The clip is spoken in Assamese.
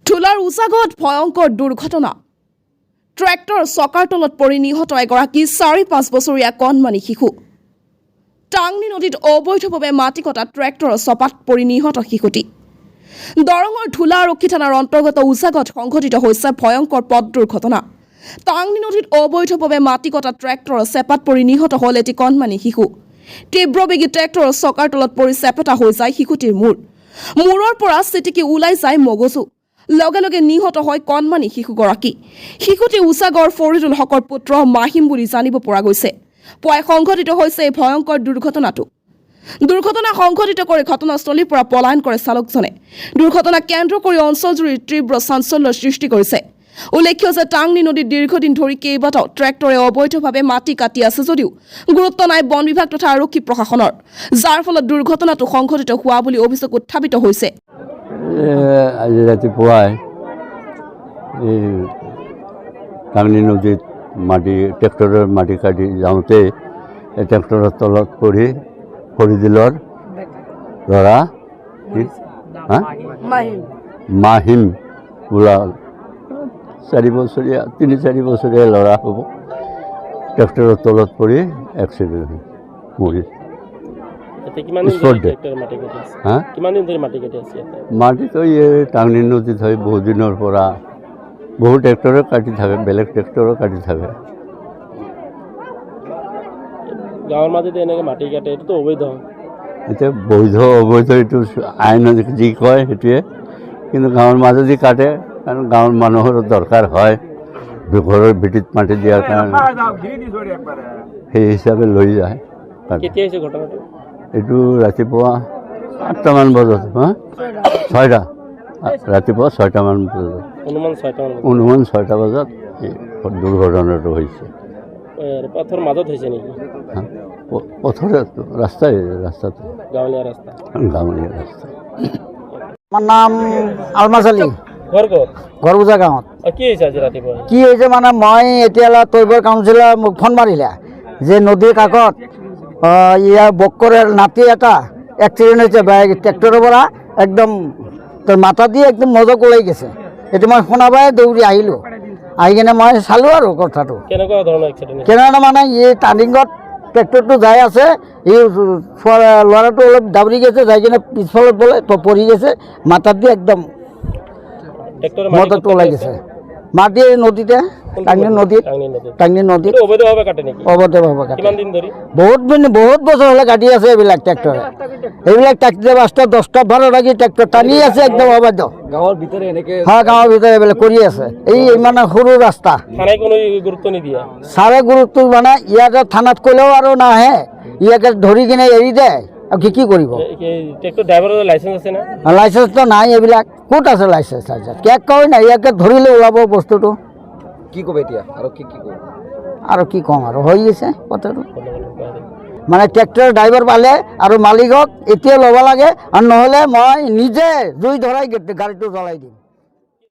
ধূলাৰ উজাগত ভয়ংকৰ দুৰ্ঘটনা। ট্ৰেক্টৰ চকাৰ তলত পৰি নিহত এগৰাকী 4-5 বছৰীয়া কণমানি শিশু। টাংনি নদীত অবৈধভাৱে মাটি কটা ট্ৰেক্টৰৰ চপাত পৰি নিহত শিশুটি। দৰঙৰ ধূলা আৰক্ষী থানাৰ অন্তৰ্গত উজাগত সংঘটিত হৈছে ভয়ংকৰ পথ দুৰ্ঘটনা। টাংনি নদীত অবৈধভাৱে মাটি কটা ট্ৰেক্টৰৰ চেপাত পৰি নিহত হ'ল এটি কণমানি শিশু। তীব্ৰবেগী ট্ৰেক্টৰৰ চকাৰ তলত পৰি চেপেটা হৈ যায় শিশুটিৰ মূৰ। মূৰৰ পৰা চিটিকি ওলাই যায় মগজু। লগে লগে নিহত হয় কণমানি শিশুগৰাকী। শিশুটি উচাগৰ ফৰিদুল হকৰ পুত্ৰ মাহিম বুলি জানিব পৰা গৈছে। পুৱাই সংঘটিত হৈছে এই ভয়ংকৰ দুৰ্ঘটনাটো। দুৰ্ঘটনা সংঘটিত কৰি ঘটনাস্থলীৰ পৰা পলায়ন কৰে চালকজনে। দুৰ্ঘটনাক কেন্দ্ৰ কৰি অঞ্চলজুৰি তীব্ৰ চাঞ্চল্যৰ সৃষ্টি কৰিছে। উল্লেখ্য যে টাংনি নদীত দীৰ্ঘদিন ধৰি কেইবাটাও ট্ৰেক্টৰে অবৈধভাৱে মাটি কাটি আছে যদিও গুৰুত্ব নাই বন বিভাগ তথা আৰক্ষী প্ৰশাসনৰ, যাৰ ফলত দুৰ্ঘটনাটো সংঘটিত হোৱা বুলি অভিযোগ উত্থাপিত হৈছে। আজি ৰাতিপুৱাই এই টাংনি নদীত মাটি, ট্ৰেক্টৰৰ মাটি কাটি যাওঁতে এই ট্ৰেক্টৰৰ তলত পৰি ফৰিদিলৰ ল'ৰা কি হা মাহিম বোলা 4 বছৰীয়া, 3-4 বছৰীয়া ল'ৰা হ'ব, ট্ৰেক্টৰৰ তলত পৰি এক্সিডেণ্ট হৈ মৰিছে। এতিয়া কিমান দিন Spot ধৰি dead. ট্ৰেক্টৰে মাটি কাটি আছে? হা? কিমান দিন ধৰি মাটি কাটি আছে ইয়াতে? মাটিতো এই টাংনি নদীত হয় বহুত দিনৰ পৰা। বহুত ট্ৰেক্টৰে কাটি থাকে, বেলেগ ট্ৰেক্টৰো কাটি থাকে। গাঁৱৰ মাজতে এনেকৈ মাটি কাটে, এইটোতো অবৈধ। এতিয়া বৈধ অবৈধ এইটো আইনত যি কয় সেইটোৱে। কিন্তু গাঁৱৰ মাজেদি কাটে, কাৰণ গাঁৱৰ মানুহৰো দৰকাৰ হয় ঘৰৰ ভেটিত মাটি দিয়াৰ কাৰণে, সেই হিচাপে লৈ যায়, কাটে। কেতিয়া হৈছে ঘটনাটো? এইটো ৰাতিপুৱা 8টামান বজাত, হা, 6টা, ৰাতিপুৱা 6টামান বজাত। অনুমান 6টামান বজাত? অনুমান 6টা বজাত এই দুৰ্ঘটনাটো হৈছে। পথৰ মাজত হৈছে নেকি? হা? পথৰে, ৰাস্তাই, ৰাস্তাতে। গাঁৱলীয়া ৰাস্তা? গাঁৱলীয়া ৰাস্তা। আমাৰ নাম আলমাছ আলী। ঘৰ ক'ত? গড়বুজা গাঁৱত। কি হৈছে আজি ৰাতিপুৱা? কি হৈছে মানে মই এতিয়ালৈ তৈবৰ কাউন্সিলৰ মোক ফোন মাৰিলে যে নদীৰ কাষত ইয়াৰ বক্কৰৰ নাতি এটা এক্সিডেণ্ট হৈছে, বাইক ট্ৰেক্টৰৰ পৰা একদম তোৰ মাথা দি একদম মজক ওলাই গৈছে। এইটো মই শুনা পাই দৌৰি আহিলোঁ। আহি কিনে মই চালোঁ আৰু কথাটো। কেনেকুৱা ধৰণৰ এক্সিডেণ্ট হৈছে? কেনেকুৱা মানে এই টাৰ্ণিঙত ট্ৰেক্টৰটো যাই আছে, এই ল'ৰাটো অলপ দাউৰি গৈছে, যাই কিনে পিছফালত বোলে পৰি গৈছে, মাথাত দি একদম ট্ৰেক্টৰে মাটি মদতটো ক'ত ওলাই কাটি আছে? গৈছে। মাটি এই নদীতে। কোনটো টাংনি নদী? নদীত। টাংনি নদীত। টাংনি নদীত। এইটো অবৈধভাৱে কাটে নেকি? অবৈধভাৱে কাটে। কিমান দিন ধৰি? বহুত দিন, বহুত বছৰ হ'লে কাটি আছে এইবিলাক ট্ৰেক্টৰে। এইবিলাক ট্ৰেক্টৰ 5টা, 10টা, 12টা কি ট্ৰেক্টৰ টানি আছে, একদম অবৈধ। গাঁৱৰ ভিতৰে এনেকে? হয়, গাঁৱৰ ভিতৰত এইবিলাক কৰি আছে। এই ইমান সৰু ৰাস্তা। থানাই কোনো গুৰুত্ব নিদিয়ে? ছাৰে গুৰুত্ব মানে ইয়াতে থানাত ক'লেও আৰু নাহে, ইয়াকে ধৰি কিনে এৰি দিয়ে আৰু কি কি কৰিব? ট্ৰেক্টৰ ড্ৰাইভাৰৰ লাইচেঞ্চ আছে না? লাইচেঞ্চটো নাই। এইবিলাক ক'ত আছে লাইচেঞ্চ? চাইচেঞ্চ কেক কয় নাই। ইয়াকে ধৰিলে ওলাব বস্তুটো। কি ক'ব এতিয়া আৰু কি কি ক'ব? আৰু কি ক'ম আৰু, হৈ গৈছে কথাটো। মানে ট্ৰেক্টৰ ড্ৰাইভাৰ পালে আৰু মালিকক এতিয়া ল'ব লাগে আৰু নহ'লে মই নিজে জুই ধৰাই গাড়ীটো জ্বলাই দিম।